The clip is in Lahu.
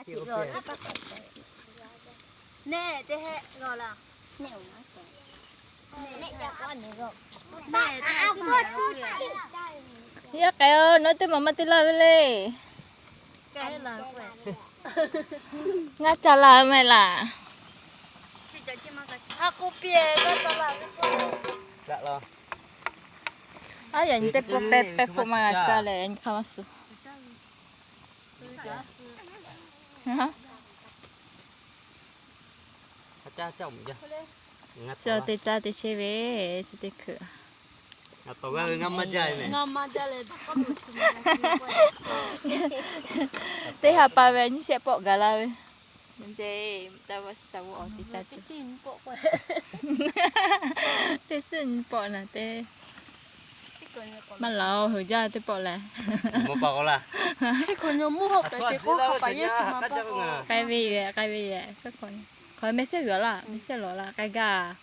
Nehˆ teˇ hehˆ g'a laˇ. Yaˇ k'ai-o, nawˬ teˇ maˬ maˇ te laˇ ve le. Ngaˇ ca laˇ mehˆ laˬ. Aˉ, yaꞈ nyi teˇ pawˆ pehˇ pehˇ hk'oˆ maˇ g'a caˇ leh, yaꞈ nyi hk'aˇ maˇ suh. Suh te caˇ te chehˇ ve, chi teˇ hkui. Teˇ ha pa ve nyiˇ shehˆ pawˆ gaˬ la ve. Teˇ suhˉ nyi pawˆ naˬ te. Maˇ laˬ-oˬ, hui jaˇ teˇ pawˆ lehˬ. K'ai ve yoˬ, k'ai ve yoˬ. Hk'aˬ mehˆ shehˇ g'uiˬ laˇ, mehˆ shehˇ lawˬ laˇ, k'ai gaˇ.